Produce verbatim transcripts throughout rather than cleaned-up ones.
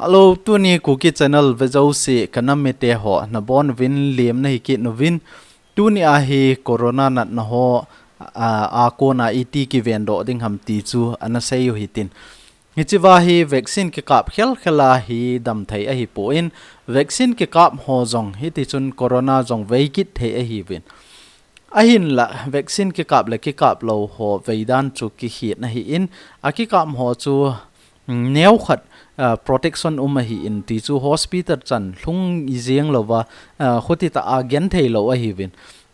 Hello, tuni Kuki Channel vejouse kanam mite ho nabonuvin lemna hikit uvin. Tuni ahi corona natna ho a, a kona iti kivendoh ding ham ti chu ana seiyu hitin. Hichea hi vaccine kikap khelkhel a hi damthei ahipon, vaccine kikap ho jong hitichun corona jong veikit thei ahiuvin. Ahinla vaccine kikap le kikap lou ho veidan chu kikhen ahin, akikap ho chu neokhat protection um ahin, tichu hospital chan lhung ijeng louva, khuti tah a genthei lou ahiuvin.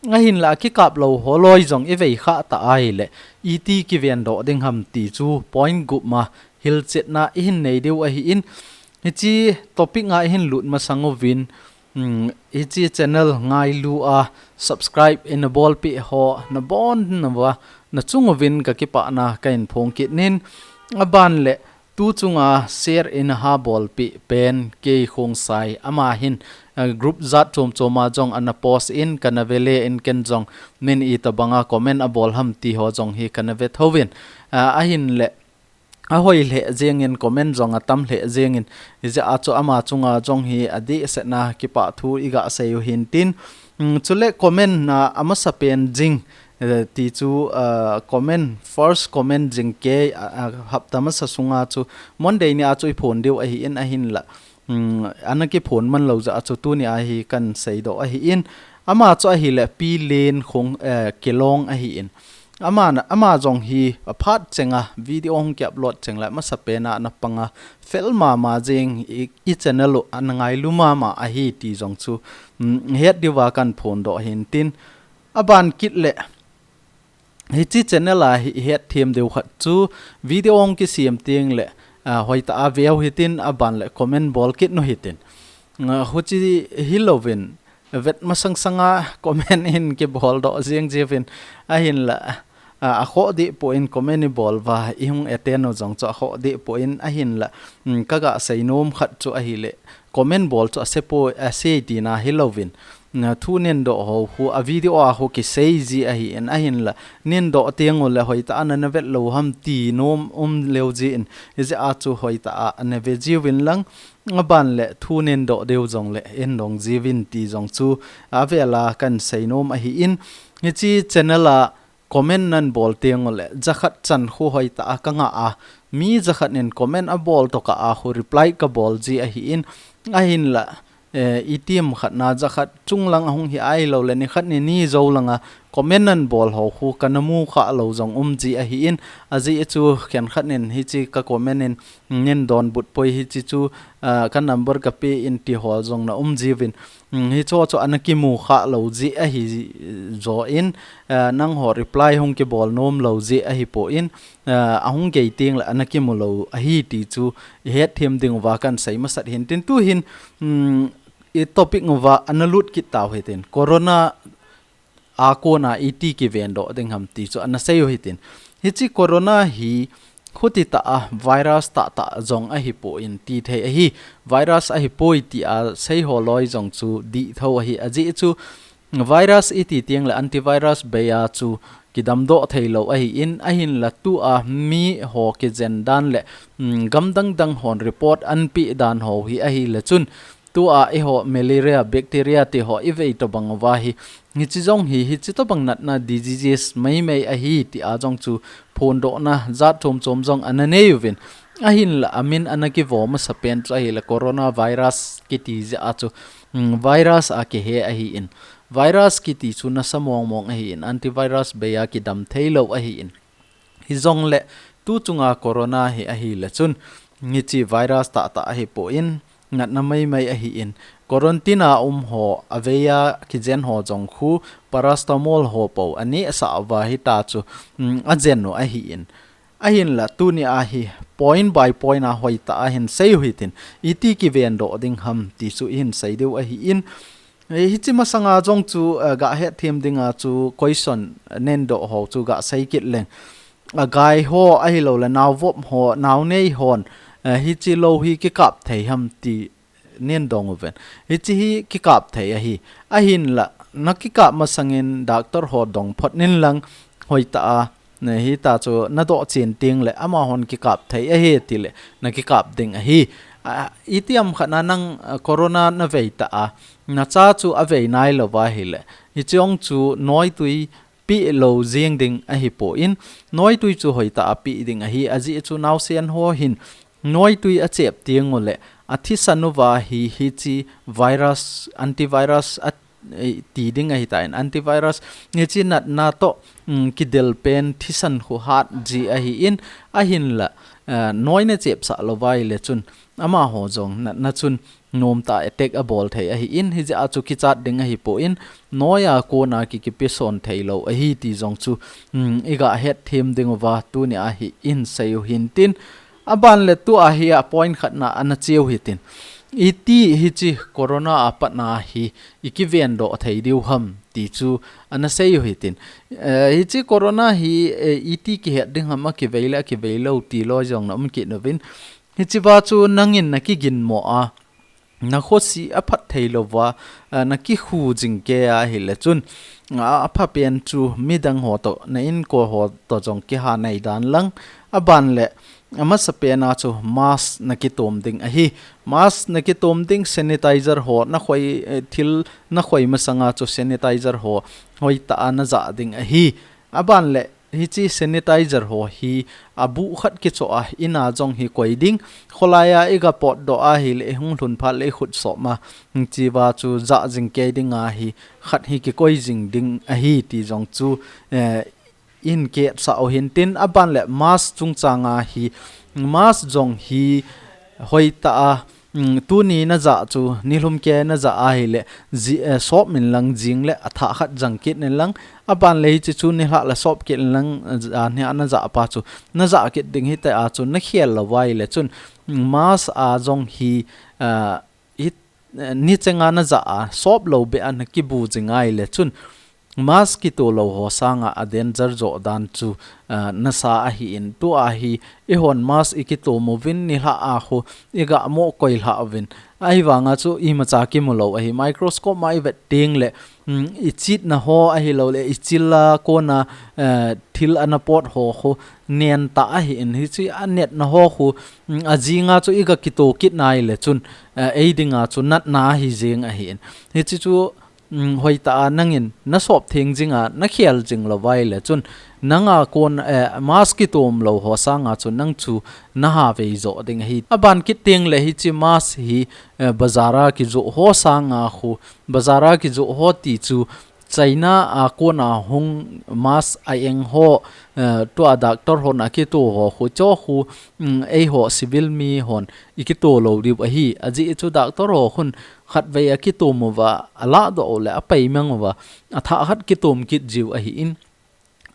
Ahinla akikap lou holoi jong ivei khah tah ahile iti kivendoh ding ham tichu point gup ma hilchetna ihin nei diu ahin, hiche topic a ihin lut masang uvin, hiche channel ngailu a subscribe ina bolpeh ho nabonchauva nachung uvin kakipana kahin phong kit in, aban le tu chunga share ina ha bolpeh pen K Khongsai, ama hin group jat chom chom a jong ana post in kana vele in, ken jong min itobanga comment abol ham ti ho jong hi kana ve thouvin, ahinle ahoi lheh jengin, comment jong atam lheh jengin, hijeh a chu ama chunga jong hi adehsetna kipa thu iga seiyu hintin. Chule comment na amasapen jing tichu, comment, first comment jing kei, hapta masa sunga chu Monday ni a chu iphon diu ahin, ahinla ana kiphon man lou jeh a chu tuni ahi kahin seidoh ahin, ama chu ahile Pi Len Khong, Kelong ahin. Ama jong hi aphat chenga video hung ki upload cheng le masapen a ana panga fel mama jeng, i channel u ana ngailu mama ahi ti jong chu het diuva kahin phondoh hintin. Aban kit le hiche channel a hi ihetthem diu khat chu video hung kisem teng le hoitah a veu hitin, aban le comment bol kit nu hitin. Huche hilouvin vet masang sanga comment in kiboldoh jeng jiuvin, ahinla akhoh dehpoi, comment ibol uva ihung attend u jong chu akhoh dehpoi, ahinla kaga seinom khat chu ahile comment bol chu asepoi, ase tina hilouvin, thu nendoh ho khu a video a khu kisei ji ahin, ahinla nendoh teng ule hoitah a nana vet lou ham ti nom um leu jin, hijeh a chu hoitah a ana ve jiuvin lang, aban le thu nendoh diu jongle indong jiuvin ti jong chu avela kahin seinom ahin, hiche channel a comment nahin bol teng ule jakhat chan khu hoitah a kangah a, mi jakhat in comment abol tokah a khu reply kabol ji ahin, ahinla itiem khat na jakhat chunglang ahung hi ahiloule nikhat ni ni jou langa comment nahin bol ho khu kana mu khah lou jong um ji ahin, ajeh chu khenkhat in hiche ka comment in nen donbut poi, hiche chu ka number kape in ti ho jong na um jiuvin, hicheho chu ana kimu khah lou jeh ahi jo in, nangho reply hung kibol nom lou jeh ahipon, ahung gei teng le ana kimu lou ahi ti chu ihetthem diuva kahin sei masat hintin, tuhin i topic uva ana lut kit tau hitin, corona a kona iti kivendoh ding ham ti chu ana seiyu hitin. Hiche corona hi khuti tah a virus tahtah jong ahipon, ti thei ahi, virus ahipoi tia sei holoi jong chu dih thou ahi, ajeh chu virus iti teng le antivirus bei a chu kidamdoh theilou ahin, ahinla tua miho kijen dan le gam dang dang hon report anapeh dan ho hi ahile chun, tua eiho malaria, bacteria ti ho ivei tobang uva hi, hiche jong hi hiche tobang natna diseases maimai ahi tia jong chu phondohna jat chom chom jong ana nei uvin, ahinla amin ana kivo masapen chu ahile corona virus kiti jeh a chu virus a kihe ahin, virus kiti chu nasa mong mong ahin, antivirus bei a kidam theilou ahin. Hijongle tu chunga corona hi ahile chun hiche virus tahtah ahipon, natna maimai ahin, quarantine a um ho, avei a kijen ho jong khu paracetamol ho pou anehsah uva hita chu ajen u ahin, ahinla tuni a hi point by point a hoitah a hin seiyu hitin, iti kivendoh ding ham ti chu ihin sei diu ahin, hiche masanga jong chu ga hetthem dinga chu question nendoh ho chu ga sei kit leng, agai ho ahiloule naovop ho, naonei hon hiche lou hi kikap thei ham ti nendong uvin, hiche hi kikap thei ahi, ahinla nakikap masangin doctor ho dong phot in lang, hoitah a hita chu nadoh chen teng le amahon kikap thei ahi tile nakikap ding ahi, a, itiham khat na nang, a, corona na vei ta a, na cha chu a vei nai lo va hi le, hiche ong chu noitui pi lo jing ding ahi po in, noitui chu hoi ta a pi ding ahi, a ji chu nausen ho hin, noitui a chep tiang u le, a thisan u va hi, hiche virus, antivirus a eh, ti ding ahi ta in antivirus. Hiche natna to, um, kidel pen thisan khu hat ji ahi in ahin la, eh, noi na chep sa lo vai le chun ama ho jong natna chun nom ta attack a bol thei ahi in hijeh a chu kichat ding ahi po in noi a kona ki kipi son thei lo ahi ti jong chu, um, i ga het them ding uva tuni a hi in sei u hin tin. A ban le tu a hi a point khat na ana cheu hi tin. Iti hiche corona a pat na hi i kiven doh thei diu ham ti chu ana sei u hi tin. Eh, hiche corona hi, eh, iti kihet ding ham a kivei le a kivei lo ti lo jong na um kit nu vin. Hiche va chu nangin na kigin mo a. Na khosi a phat thei lo va, a, na kikhu jing ke a hi le chun, a, a pha pen chu midang ho to, na in ko ho to jong kiha nei dan lang, a ban le, a masa pen a chu mask na kitom ding ahi. Mask na kitom ding sanitizer ho, na khoi, eh, thil na khoi masang a chu sanitizer ho, hoi ta a na ja ding ahi. A ban le, hiche sanitizer ho hi a bu khat kicho a, in a jong hi koi ding. Kholai a i ga pot doh a hi le, i hung lhun phat le i khut sop ma. Hiche va chu ja jing ke ding a hi, khat hi kikoi jing ding ahi ti jong chu, eh, in ke sa u hin tin a ban le mask chungchang a hi, mask jong hi hoi ta a, um, tuni na ja chu, nilhum ke na ja a hi le, ji, eh, sop min lang jing le, a tha khat jang kit nin lang, a ban le hiche chu nilha le sop kit nin lang, eh, ja nia na ja pa chu, na ja kit ding hi te a chu, na khel lo vai le chun, um, mask a jong hi, ah, hi, eh, ni chenga na ja a, sop lo be a na kibu jing a hi le chun, Mask kito lo ho sanga a danger jo dan chu, ah, nasa ahi in. Tu ahi, i hon mask i kito mo vin ni hla a khu, i ga mo koi hla vin. Ahi vanga chu i macha kimu lo ahi. Microscope ma i vet ting le, mm, i chit na ho ahi lo le, i chil a kona, eh, thil ana pot ho khu, nen ta ahi in. Hi chu a net na ho khu, mm, a jinga chu i ga kito kit nai le chun, eh, ei dinga chu nat na ahi jing ahi in. Hi chu chu, um, hoi ta a nangin na sop theng jinga na khel jing lo vai le chun nanga kon, eh, mask kitom lo ho sanga chu nang chu na ha vei jo ding ahi. A ban kit teng le hiche mask hi, eh, bazar a kijo ho sanga khu, bazar a kijo ho ti chu China a kona hung mask a eng ho, eh, tua doctor hon a kito ho khu cho khu, um, ei ho civil mi hon i kito lo diu ahi. A ji chu doctor ho khun khat vei a kitom uva, a la do le a pai mang uva, a tha khat kitom kit jiu ahi in.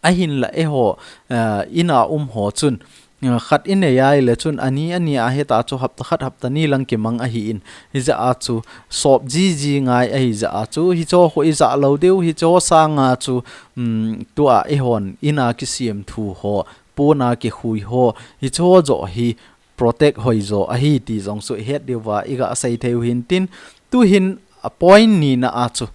Ahin la e ho, eh, in a um ho chun, eh, khat i nei ai le chun ani, ani a heta chu hapta khat hapta ni lang kimang ahi in. Hi ja a chu sop ji ji ngai ahi ja a chu hi cho khu i ja lo diu hi cho sanga chu, um, tua e hon in a kisiam thu ho, pon a kikhui ho, hi cho jo hi protect hoi jo ahi ti jong chu i het diu va i ga sei thei u hin tin, tu hin a point ni na a chu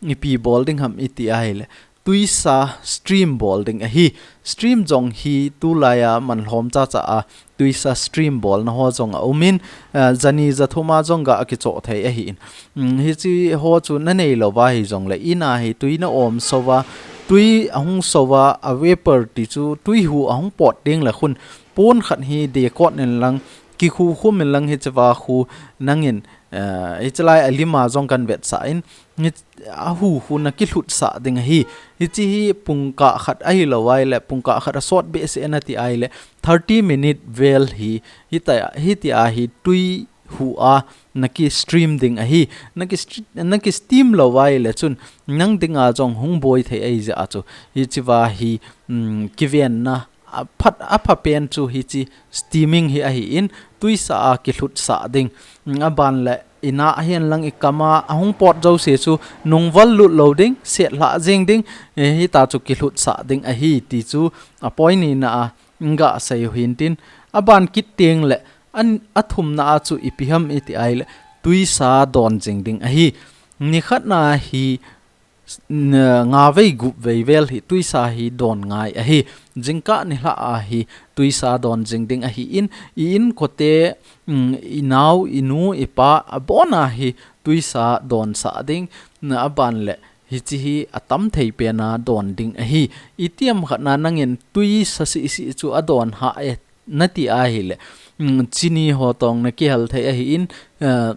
ipi bol ding ham i ti ahi le, tuisa stream bol ding ahi. Stream jong hi tulai a man hlom cha cha a tuisa stream bol na ho jong a um in, eh, jani jathum a jong ga a kicho thei ahi in. Mm, hi chi ho chu na nei lo va hi jong le in a hi tui na om so va, tui a hung so va, a vapor ti chu tui hu a hung pot ding le khun pon khat hi de kot nen lang, ki khu khu min lang hi chava khu nangin, eh, hi chalai a lima jong kan vet sa in, hi a hu khu na ki hlut sa ding ahi. Hi chi hi pungka khat ahi lo vai le, pungka khat a sot be se na ti ai le, thirty minute vel hi, hi ta, hi ti a hi tui hu a na ki stream ding ahi. Na ki stre-, na ki steam lo vai le chun nang dinga jong hung boi thei ahi ja chu. Hi chiva hi, mm, kiven na a phat, a pha pen chu hi chi steaming hi ahi in, tuisa a ki hlut sa ding. Mm, a ban le in a hian lang i kam a, a hung pot jo se chu nung val lut lo ding, set hla jing ding, eh, hi ta chu ki hlut sa ding ahi ti chu a point ni na a, nga sei u hin tin, a ban kit teng le, an, a thum na a chu ipi ham i ti ai le, tuisa don jing ding ahi. Ni khat na hi, N-, nga vei gup vei vel hi tuisa hi don ngai ahi. Jingkah nilhah a hi tuisa don jing ding ahi in, i inkote, mm, i nau, i nu, i pa, abon a hi tuisa don sah ding, na aban le hichi hi atam thei pen a don ding ahi. Itiam khat na nangin tuisa sih sih chu adon ha e nati ahile, mm, chini ho tong na kihel thei ahi in, eh,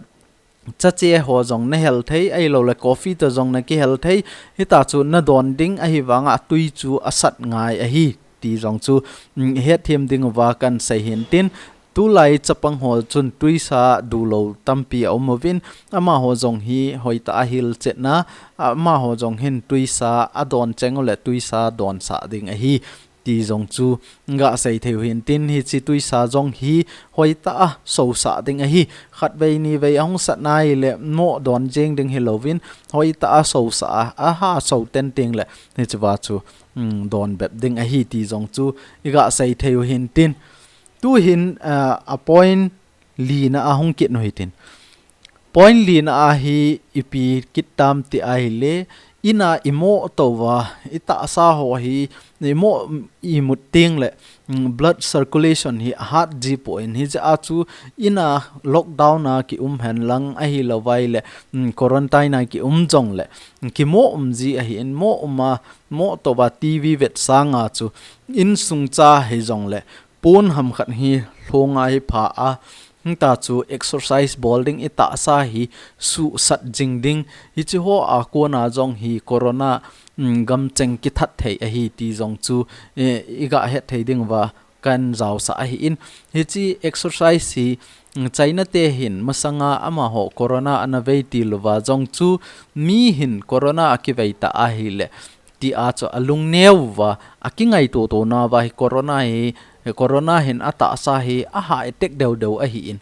chache ho jong na hel thei, ahilou le coffee to jong na kihel thei, hita chu na don ding ahi vanga tui chu asat ngai ahi ti jong chu, mm, hetthem ding uva kan sei hin tin, tulai chapang ho chun tuisa dulou tampi a um uvin, amaho jong hi hoitah a hilchetna, amaho jong hin tuisa adon cheng u le tuisa don sah ding ahi ti jong chu ga sei thei u hin tin, hichi tuisa jong hi hoitah a sosah ding ahi. Khat vei ni vei ahung sat nai le mo don jeng ding hilouvin, hoitah a sosah a, aha so ten ting le hichi va chu, mm, don bep ding ahi ti jong chu i ga sei thei u hin tin. Tu hin, ah, a point li na ahung kit nu hi tin. Point li na ahi ipi kit tam ti ahile, ina i mo to va, i tahsa ho hi, i mo i mut ting le, mm, blood circulation hi ahat ji poi, hijeh a chu ina lockdown a ki um hen lang ahilou vai le, mm, quarantine a ki um jong le, ki mo um ji ahi in mo um a, mo to va T V vet sanga chu insung cha hi jong le, pon ham khat hi lhonga hi pha a, hita chu exercise bol ding, i tahsa hi suhsat jing ding, hichi ho a kona jong hi corona, mm, gam cheng kithat thei ahi ti jong chu, eh, i ga het thei ding va kan jaosah ahi in, hichi exercise hi, mm, China te hin masanga amaho corona ana vei ti louva jong chu mi hin corona a kivei ta ahile, ti a chu alung neu va, akingaito to na va hi corona hi, corona hin atahsa hi aha attack deu deu ahi in.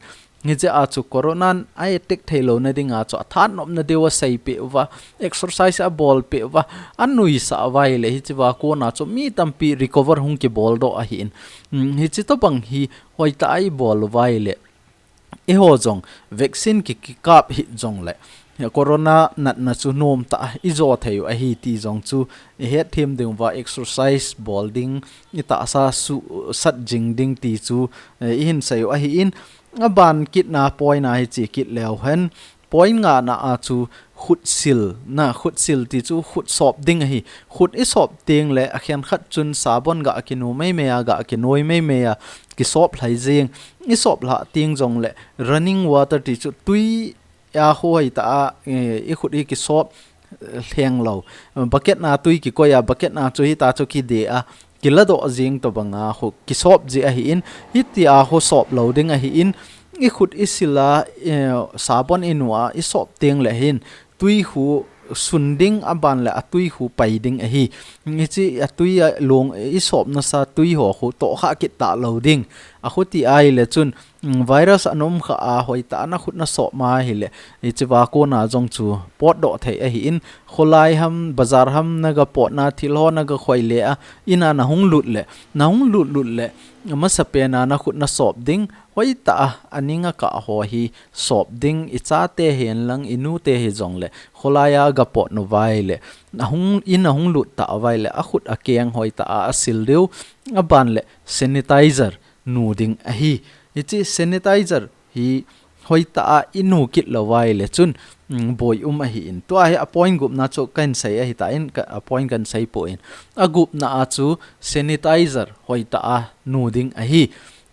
Hijeh a chu corona a attack thei lou na ding a chu athat nop na deu asei peh uva, exercise abol peh uva, anuisah uva ahile hichi va kona chu mi tampi recover hung kibol doh ahi in. Hmm, hichi tobang hi hoitah a i bol uva ahile, eiho jong vaccine ki, ki kap hih jong le, corona natna chu nom tah a i jo thei u ahi ti jong chu i hetthem ding uva, exercise bol ding, i tahsa suhsat jing ding ti chu, eh, i hin sei u ahi in, aban kit na point a hichi kit leu hen, point nga na a chu khut sil na, khut sil ti chu khut sop ding ahi. Khut i sop teng le akhen khat chun sabon ga kinu mei mei a, ga kinoi mei mei a, kisop lhai jing. I sop lhah teng jong le running water ti chu tui a hoitah a, eh, i khut i kisop, eh, lheng lou. Bucket na tui kikoi a, bucket na chu hita chu kide a, kiladoh jing tobang a khu kisop ji ahi in, hiti a khu sop lou ding ahi in, i khut i sil a, eh, sabon i nu a, i sop teng le hin, tui khu sun ding aban le atui khu pai ding ahi. Hichi atui a long, i sop nasa tui ho khu tohkhah kit talou ding. Akhuti ahile chun, mm, virus ana um kha a hoitah a na khut na sop ma ahile, hichi va kona jong chu potdoh thei ahi in, kholai ham, bazar ham na ga potna thil ho na ga khoi le a, in a na hung lut le, na hung lut lut le, amasapen a na khut na sop ding, hoitah a, aning a kah ho hi sop ding, i chate hen lang, i nute hi jong le, kholai a ga pot nu vai le, ahung, in ahung lut ta vai le, akhut akeng hoitah a, asil diu, aban le, sanitizer nu ding ahi. Hichi sanitizer hi hoitah a i nu kit lou vai le chun, mm, boi um ahi in. Tua hi a point gupna chu kan sei ahi ta in, ka, a point kan sei poi. Agupna a chu sanitizer hoitah a nu ding ahi.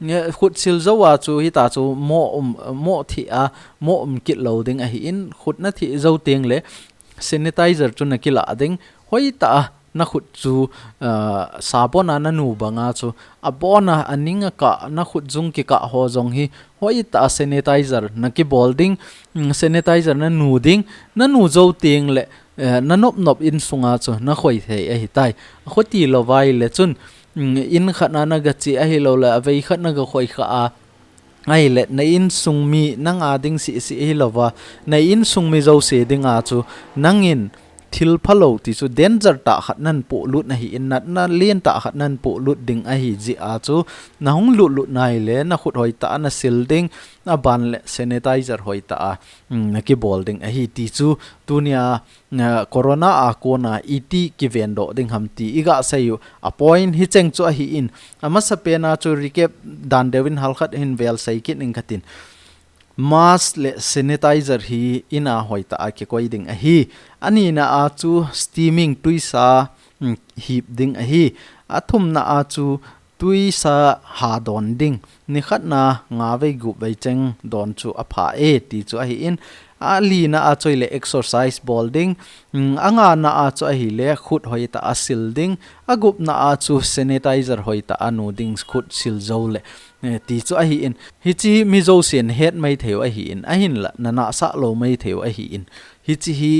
Nge, khut sil jou a chu hita chu mo um, mo thi a, mo um kit lou ding ahi in, khut na thi jou teng le sanitizer chu na kila ding. Hoitah a na khut chu, ah, sabon a na nu bang a chu, abon a aning a kah, na khut jung kikah ho jong hi hoitah a sanitizer na kibol ding, mm, sanitizer na nu ding, na nu jou teng le, eh, na nop nop insung a chu na khoi thei ahi tai. Akhuti lou vai le chun, mm, in khat na na ga che ahilou le, avei khat na ga khoi kha a, ahile, na insung mi, nang a ding sisi hilou va, na insung mi jouse ding a chu, nangin thil phalou ti chu danger tah khat nan polut ahi in, natna lentah khat nan polut ding ahi jeh a chu, na hung lutlut nai le, na khut hoitah a na sil ding, aban le sanitizer hoitah a, um, na kibol ding ahi ti chu, tunia, uh, corona a kona iti kiven doh ding ham ti i ga sei u, a point hi cheng chu ahi in, amasa pen a chu recap dan deu in halkhat hin vel sei kit ning katin. Mask le sanitizer hi in a hoitah a kikoi ding ahi. Anina a chu steaming tuisa, mm, hip ding ahi. Athumna a chu tuisa ha don ding. Nikhat na nga vei gup vei cheng don chu apha e ti chu ahi in. Alina a chu ahile exercise bol ding. Mm, angana a chu ahile khut hoitah a sil ding. Agupna a chu sanitizer hoitah a nu ding khut sil jou le. Eh, ti chu ahi in, hichi mi jousen het mai thei u ahi in, ahinla, na nahsah lou mai thei u ahi in. Hichi hi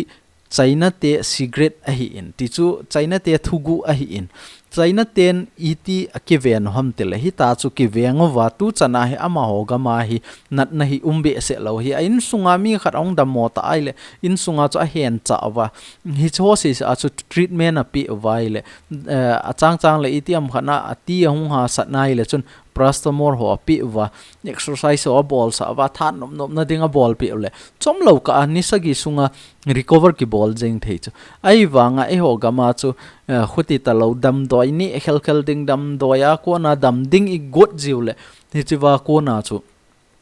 China te secret ahi in, ti chu China te thuguh ahi in. China ten iti a kiven u ham tile, hita chu kiveng uva, tu chana hi amaho gama hi, natna hi um behseh lou hi, a insunga mi khat ahung dammo ta ahile, insunga chu ahen cha uva, hichi ho sese a chu treatment ape uva ahile, eh, achang chang le iti ham khat na ati ahung hasat na ahile chun, paracetamol ho ape uva, exercise ho abolsah uva, tha nop nopna ding abolpeh u le, chomlou kah a ni sagi sunga recover kibol jeng thei chu. Ahivanga eiho gama chu, eh, khuti talou damdoi ni khel khel ding damdoi a kona dam ding i got jiu le, hichiva kona chu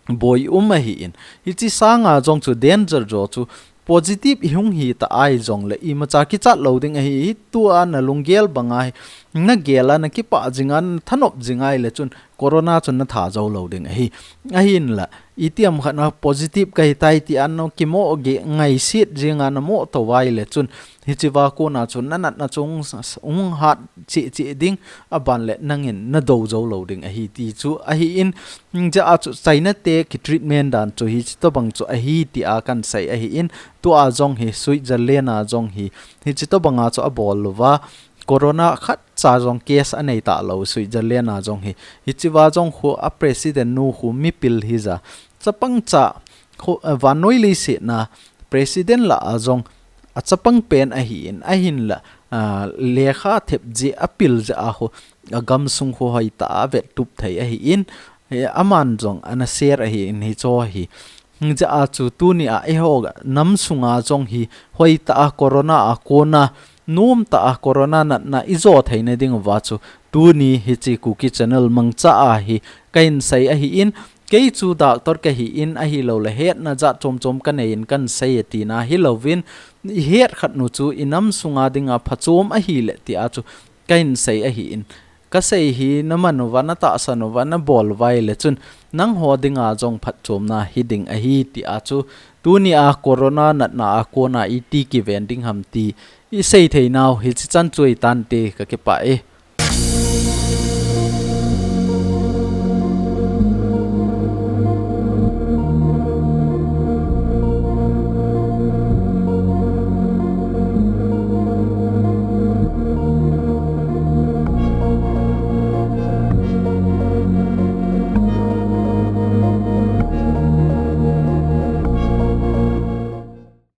boi um ahi in. Hichi sanga jong chu danger jo chu positive i hung hita ahi jong le imacha kichat lou ding ahi, hi tua na lunggel banga hi, na gel a, na kipah jing a, na thanop jing ahile chun corona chun na tha jou lou ding ahi. Ahinla, iti ham khat na positive kahi tai ti a na kimo ge ngaiset jing a na mo to uva ahile chun, hichiva kona chu na natna chu hung s-, s-, hung hat cheh cheh ding, aban le nangin na dou jou lou ding ahi ti chu ahi in, hijeh a chu China te ki treatment dan chu hichi tobang chu ahi ti a kan sei ahi in, tua jong hi Switzerland a jong hi, hichi tobanga chu abol uva, corona khatcha jong case anei talou Switzerland a jong hi. Hichiva jong khu a president nu khu mipil hija. Chapang cha khu, eh, vannoi leiset na president lah a jong achapang pen ahi in, ahinla, ah, lekha thep jeh apil jeh a khu, agamsung khu hoitah a vettup thei ahi in, eh, aman jong ana share ahi in hichi ho hi. Hijeh a chu tunia eiho nam sunga jong hi hoitah a corona a kona, nomtah a corona natna i jo theina ding uva chu tuni hichi Kuki channel mangcha a hi kahin sei ahi in, kei chu doctor kahi in ahilou le hetna jat chom chom kanei in kan sei e tina hilouvin, i het khat nu chu i nam sunga dinga phachom ahile ti a chu kahin sei ahi in. Kasei hi na man uva, na tahsan uva, na bol uva ahile chun nangho dinga jong phatchomna hi ding ahi ti a chu tunia corona natna a kona iti kiven ding ham ti i sei thei nau hichi chan chu ahi tante, ka kipah e.